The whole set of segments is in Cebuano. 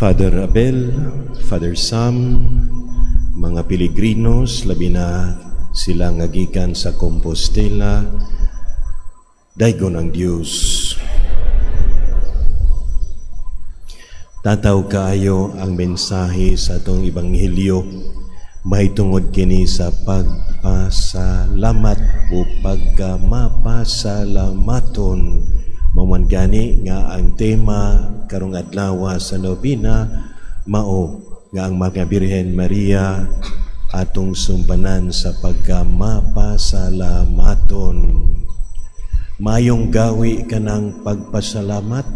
Father Abel, Father Sam, mga peregrinos, labi na sila nga gikan sa Compostela, daygon ang Dios. Tataw kaayo ang mensahe sa atong ebanghelyo mahitungod kini sa pagpasalamat o pagkamapasalamaton. Mao man gani nga ang tema karong adlaw sa nobena mao nga ang mga Birhen Maria atong sumbanan sa pagkamapasalamaton. Mayong gawi kanang pagpasalamat.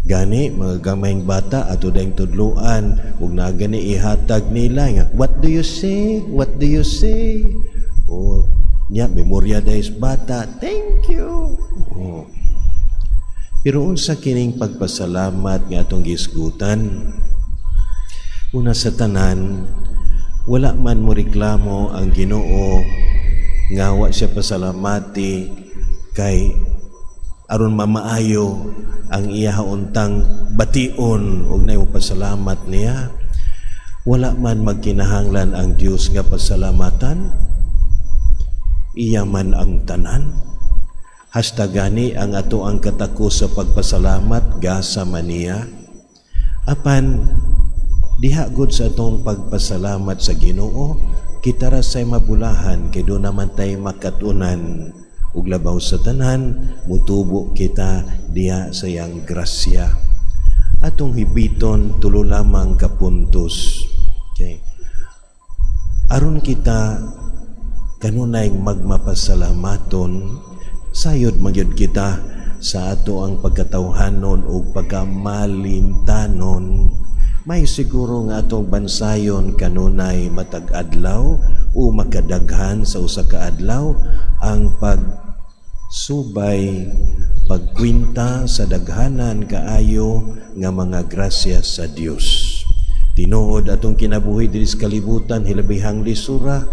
Gani mga gamayng bata ato dayong tudloan ug naa gani ihatag nila nga, "What do you say? What do you say?" O nya memorya dahil bata, "Thank you." Oh. Pero unsa kining pagpasalamat nga atong gisgutan? Una sa tanan, wala man mo reklamo ang Ginoo nga wa siya pasalamati kay aron mamaayo ang iya untang bation og nay pasalamat niya. Wala man magkinahanglan ang Dios nga pasalamatan. Iya man ang tanan. Hasta gani ang ato ang katako sa pagpasalamat gasa maniya. Apan diha gud sa atong pagpasalamat sa Ginoo, kita ra say mabulahan kay do naman tay makatunan ug labaw sa tanan mutubo kita diha sa iyang grasya. Atong hibiton tulo lamang ka puntos. Okay. Aron kita kanunay magmapasalamaton, sayod magyud kita sa ato ang pagkatawhanon o pagkamalimtanon. May siguro nga atong bansayon kanunay matag adlaw o makadaghan sa usa ka adlaw ang pagsubay, pagkwinta sa daghanan kaayo nga mga grasya sa Dios. Tinuod atong kinabuhi diri sa kalibutan hilabihang lisura,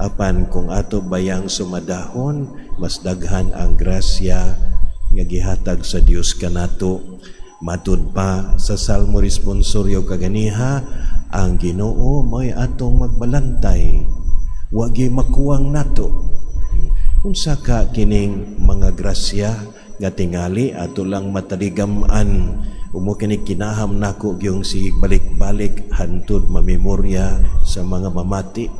apan kung ato bayang sumadahon, mas daghan ang grasya nga gihatag sa Dios kanato. Matud pa sa Salmo responsoryo kaganiha, ang Ginoo mo'y atong magbalantay, wagi makuwang nato. Unsa ka kining mga grasya nga tingali ato lang mataligam-an? Umo kini kinaham nako gyung si balik-balik hantud mamemorya sa mga mamati.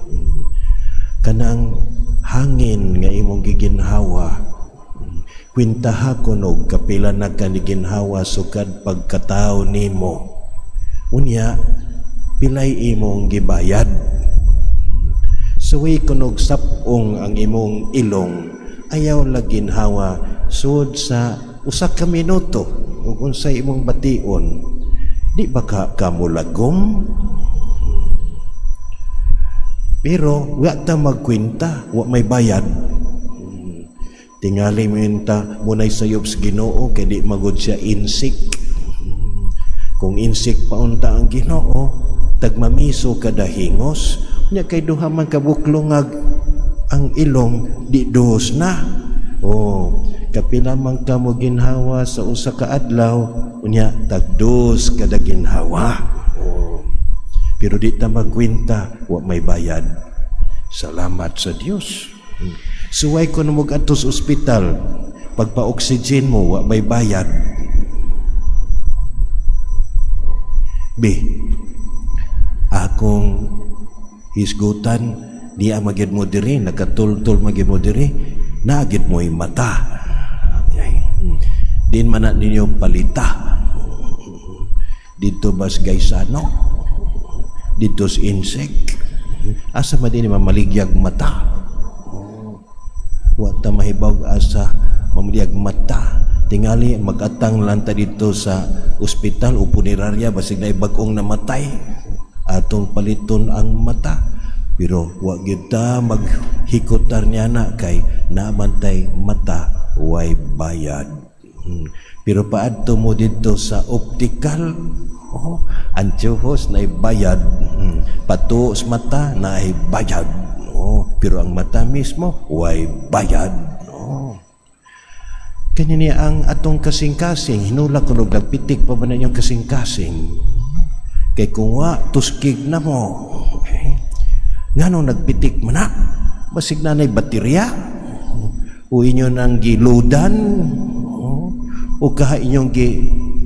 Kanang hangin nga imong giginhawa, kwintaha kunog kapila na ka ni ginhawa sukad pagkatao nimo. Unya pilay imong gibayad? Suwi kunog sapong ang imong ilong, ayaw lang ginhawa sud sa usa ka minuto ug unsay imong bation, di ba ka kamulagom? Pero wa ta magkwenta, wa may bayad. Tingali minta munay sayop sa Ginoo kay di magud siya insik. Kung insik pa unta ang Ginoo, tagmamiso kada hingos, nya kay duha man ka buklongag ang ilong, di dos na. Oh, kapila man ka mo ginhawa sa usa ka adlaw, unya tagdos kada ginhawa. Oh. Pero di ta magkwenta, wa may bayad. Salamat sa Dios. Suway ko na mag-adto sa ospital, pagpa-oxygen mo, wa may bayad. B, akong hisgutan, diya magyud mo diri, nakatultol magyud mo diri, naagid mo'y mata. Okay. Din man na ninyo palita. Dito bas gaysano? Dito sa insect? Asa man din mamaligyag mata? Wa ta mahibawg asa mamaligyag mata. Tingali magatang lanta dito sa ospital o punerarya basig na bag-ong namatay. Atong paliton ang mata. Pero wa gyud ta maghikotar niya na kay naamantay mata way bayad. Pero paadto mo dito sa optical, oh, antyohos na bayad, patuos mata na bayad. Oh, pero ang mata mismo way bayad. Oh. Kani niya ang atong kasing-kasing, hinula kunog nagpitik pa ba na inyong kasing-kasing? Kay kung wa, tuskig na mo. Okay. Ngano nagpitik man na? Basig na na'y baterya? O inyo nang giludan? O kaha inyong gi,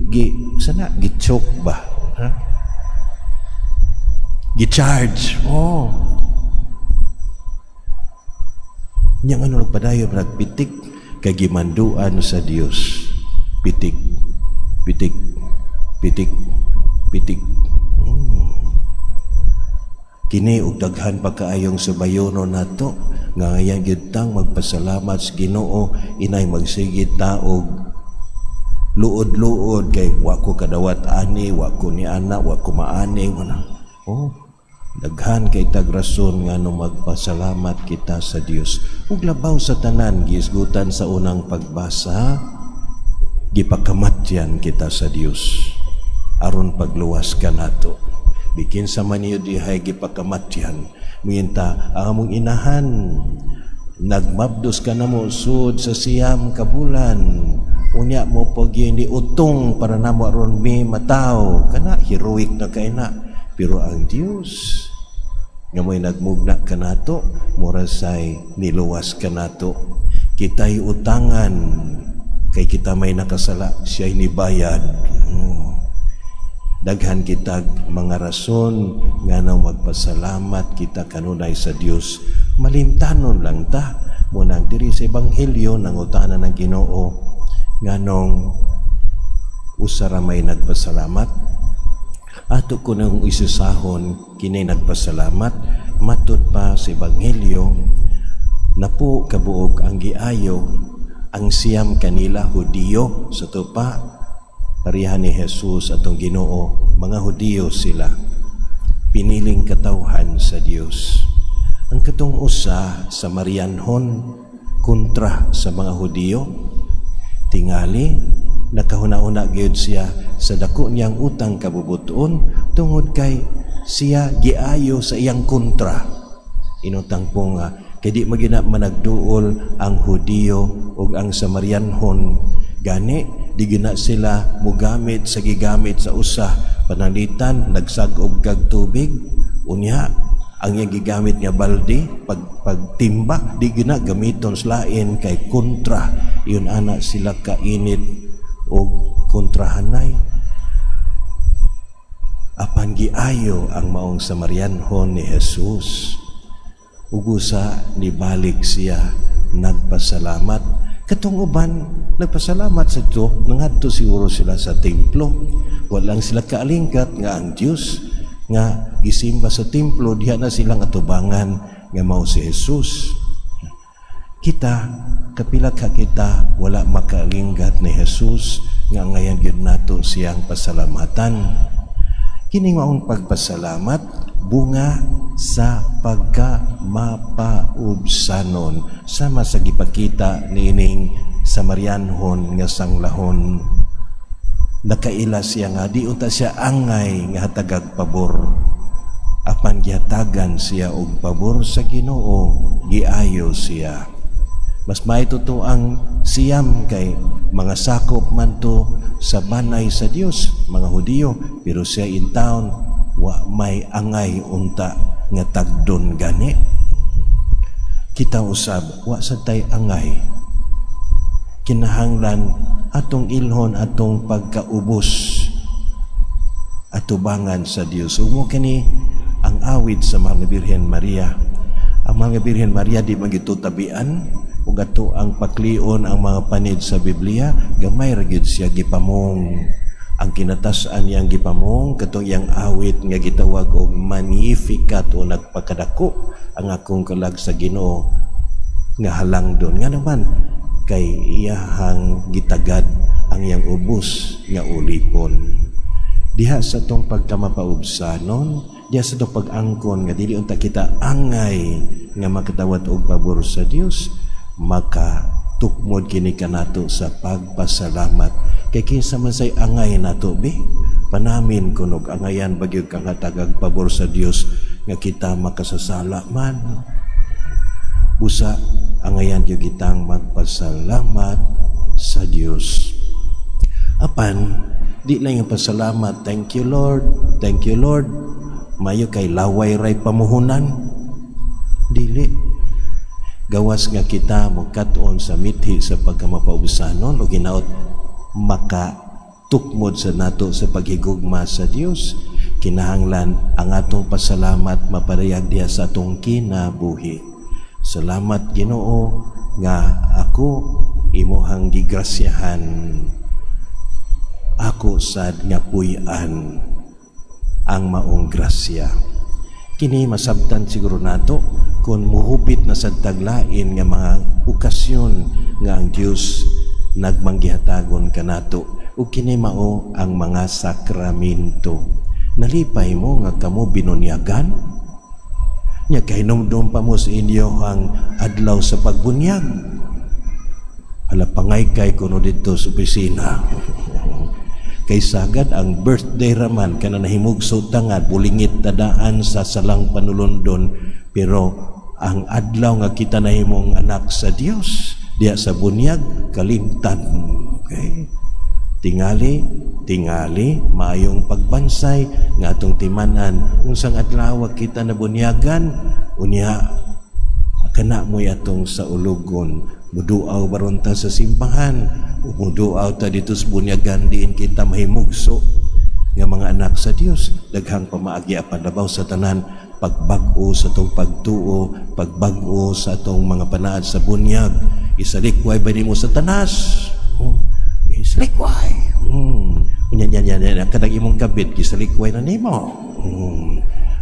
gi sana, gi-choke ba? Ha? Gi-charge. Oh. Nya ngano nagpadayon nagpitik kay gimanduan sa Dios. Pitik, pitik, pitik, pitik. Kini og daghan pa kaayong subayono nato nga ngayan gyud tang magpasalamat sa Ginoo, inay magsigit ta og luod-luod kay wa ko kadawat ani, wa ko ni ana, wa ko maani wala. Oh, daghan kay tag rason ngano magpasalamat kita sa Dios. Ug labaw sa tanan, giisgutan sa unang pagbasa, gipakamatyan kita sa Dios aron pagluwas kanato. Bikin sa maniyo dihay gipakamatyan, minta ang among inahan nagmabdos ka na mo sud sa 9 ka bulan, unya mo pag ni utong para namo aron mi mataw kana, heroic na kay na. Pero ang Dios nga mo'y nagmugna kanato, mura say niluwas kanato. Kita'y utangan kay kita may nakasala, siya'y nibayad. Daghan kitag mga rason nga nang magpasalamat kita kanunay sa Dios. Malimtanon lang ta munang diri sa ebanghelyo nangutana ng Ginoo nganong usa ra may nagpasalamat. Ato ko nang isusahon kini nagpasalamat matud pa sa ebanghelyo napo kabuok ang giayo ang 9 kanila Hudiyo sa tupa. Pareha ni Jesus atong Ginoo, mga Hudiyo sila, piniling katawhan sa Dios. Ang katong usa sa Marianhon kontra sa mga Hudiyo, tingali nakahuna-huna gyud siya sa dako niyang utang kabubuton tungod kay siya giayo sa iyang kontra. Inutang po nga kay di magina managduol ang Hudiyo ug ang Samarianhon. Gani di gina sila mugamit sa gigamit sa usa pananglitan nagsag-ob kag tubig, unya ang iyang gigamit nga balde pagtimba di gina gamiton sa lain kay kontra iyon ana sila kainit og kontrahanay. Apan giayo ang maong Samarianhon ni Jesus. Ugusa nibalik siya nagpasalamat. Katong uban nagpasalamat sa ito, nangadto siguro sila sa templo. Walang sila kaalingkat nga ang Dios nga gisimba sa templo, diha na silang atubangan nga mao si Jesus. Kita, kapila ka kita wala makaalingkat ni Jesus nga ngayon gyud nato siyang pasalamatan. Kini maong pagpasalamat bunga sa pagka mapaubsanon, sama sa gipakita niining Samarianhon nga sanglahon. Nakaila siya nga di unta siya angay nga hatagag pabor, apan gihatagan siya og pabor sa Ginoo, giayo siya. Mas maituto ang 9 kay mga sakop man to sa banay sa Dios, mga Hudiyo, pero siya in town wa may angay unta nga tagdon gani. Kita usab wa sa tay angay. Kinahanglan atong ilhon atong pagkaubos atubangan sa Dios. Ug mo kini ang awit sa Mahal nga Birhen Maria. Ang Mahal nga Birhen Maria di magitutabian ug ato ang paklion ang mga panid sa Biblia, gamay ra gyud siya gipamong. Ang kinatas-an niyang gipamong katong iyang awit nga gitawag og Magnificat o nagpakadako ang akong kalag sa Ginoo nga halangdon. Nga naman kay iyahang gitagad ang iyang ubos nga ulipon. Diha sa tong pagkamapaubsanon, diha sa tong pag-angkon nga dili unta kita angay nga makadawat og pabor sa Dios, makatukmod kini kanato sa pagpasalamat. Kay kinsa man say angay nato bi, panamin kunog angayan bagyod kang hatagag pabor sa Dios nga kita makasasala man. Busa angayan gyud kitang magpasalamat sa Dios. Apan Di lang yung pasalamat, "Thank you, Lord, thank you, Lord." Mayo kay laway ray pamuhunan. Dili. Gawas nga kita mokat-on sa mithi sa pagkamapaubusanon o ginaot maka tukmod sa nato sa paghigugma sa Dios, kinahanglan ang atong pasalamat maparayag diha sa atong kinabuhi. Salamat, Ginoo, nga ako imuhang gigrasyahan, ako sad nga puy-an ang maong grasya. Kini masabtan siguro nato kung muhubit na sa taglain nga mga okasyon nga ang Dios nagmanggihatagon kanato, ug kini mao ang mga sakramento. Nalipay mo nga kamo binunyagan nya, kahinumdum pa mo sa inyo ang adlaw sa pagbunyag. Hala, pangay kay kuno didto sa opisina. Kay sagad ang birthday raman kana nahimugso tangad bulingit tadaan sa salang panulondon, pero ang adlaw nga kita nahimong anak sa Dios diya sa bunyag, kalimtan. Okay, tingali tingali maayong pagbansay nga atong timanan unsang adlaw kita nabunyagan. Unya kana mo'y atong sa ulugon, muduaw baron ta sa simbahan, muduaw ta dito sa bunyagan diin kita mahimugso nga mga anak sa Dios. Daghang pamaagi, apan labaw sa tanan, pagbag-o sa atong pagtuo, pagbag-o sa atong mga panaad sa bunyag. Isalikway ba nimo sa tanas? Oh, isalikway. Unya nya nya nya kadang imong kabit gisalikway na nimo.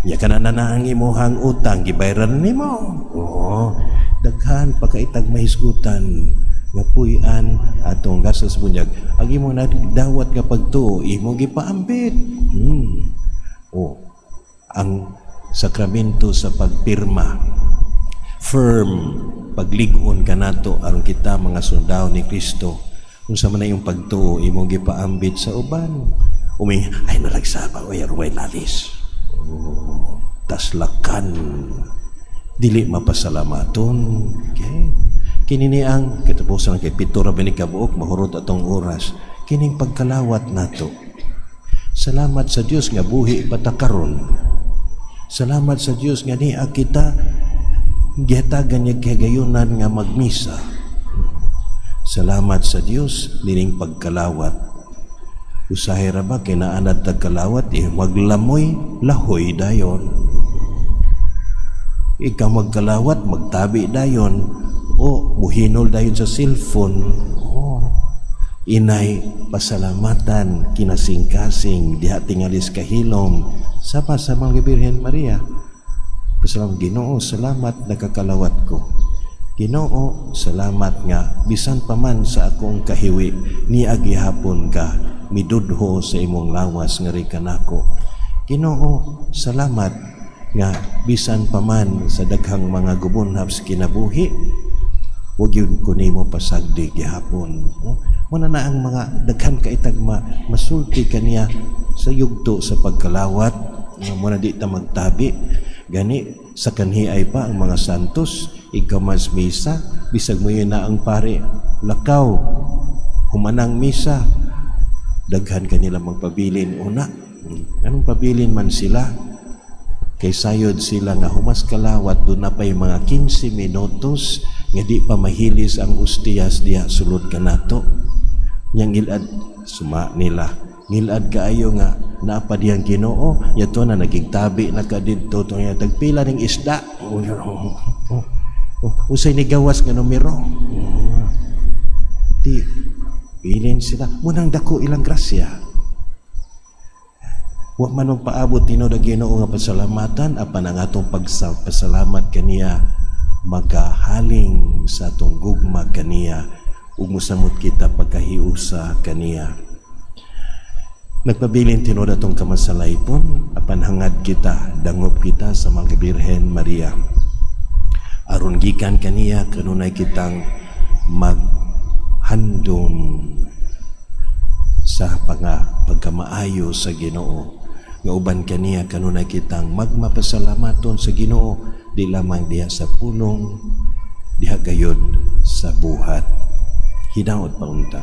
Nya kana na ang imuhang utang gibayaran nimo. Oh, daghan pa kaitag mahisgutan nga puy-an atong gastos bunyag. Ang imong nadawat nga pagtuo imong gipaambit. Oh, ang sakramento sa pagpirma, firm paglig-on kanato aron kita mga sundao ni Kristo. Unsa man na yung pagtuo imong gipaambit sa uban. Umi ay nalagsaba oy arway lalis. Oh, taslakan, dili mapasalamaton. Okay, kini ni ang katapusan kay 7 ra ba ni kabuok, mahurot atong oras. Kining pagkalawat nato, salamat sa Dios nga buhi pa ta karon. Salamat sa Dios nga niya kita gihatagan niya kagayunan nga magmisa. Salamat sa Dios nining pagkalawat. Usahay ra ba kay naanad tag kalawat eh, maglamoy lahoy dayon. Ikaw magkalawat, magtabi dayon o muhinol dayon sa cellphone. Oh. Inay pasalamatan kinasing-kasing diha tingalis kahilom sama sa mga Birhen Maria. Pasalamat, Ginoo, salamat nakakalawat ko. Ginoo, salamat nga bisan pa man sa akong kahiwi niagi hapon ka midudho sa imong lawas nga kanako. Ginoo, salamat nga bisan pa man sa daghang mga gubunhab sa kinabuhi, wag yun ko nimo pasagdi gihapon. No? Muna na ang mga daghan kaitag masulti kaniya sa yugto sa pagkalawat nga muna di ta magtabi. Gani sa kanhi ay pa ang mga santos, ikaw mas misa bisag mo yun na ang pare lakaw humanang misa, daghan kanila magpabilin una. Anong pabilin man sila? Kay sayod sila nga humas kalawat doon na pa'y mga 15 minutos nga di pa mahilis ang ustiyas diha sulod kanato. Yang ngilad suma nila. Ngilad kaayo nga naapa diyang Ginoo, yato na naging tabi na ka didto to nga tagpila ning isda. Oh, oh, oh, oh, usay ni gawas nga numero. Oh. Di bilin sila munang dako ilang grasya. Wa man magpaabot tinuod ang Ginoo nga pasalamatan, apan ang atong pagpasalamat kaniya magahaling sa atong gugma kaniya ug mosamot kita pagkahiusa kaniya. Nagpabilin tinuod atong kamasalaypon, apan hangad kita, dangop kita sa mga Birhen Maria. Aron gikan kaniya kanunay kitang maghandom sa pagkamaayo sa Ginoo. Nga uban kaniya kanunay kitang magmapasalamaton sa Ginoo, di lamang diha sa pulong, diha gayod sa buhat. Hinaot paunta.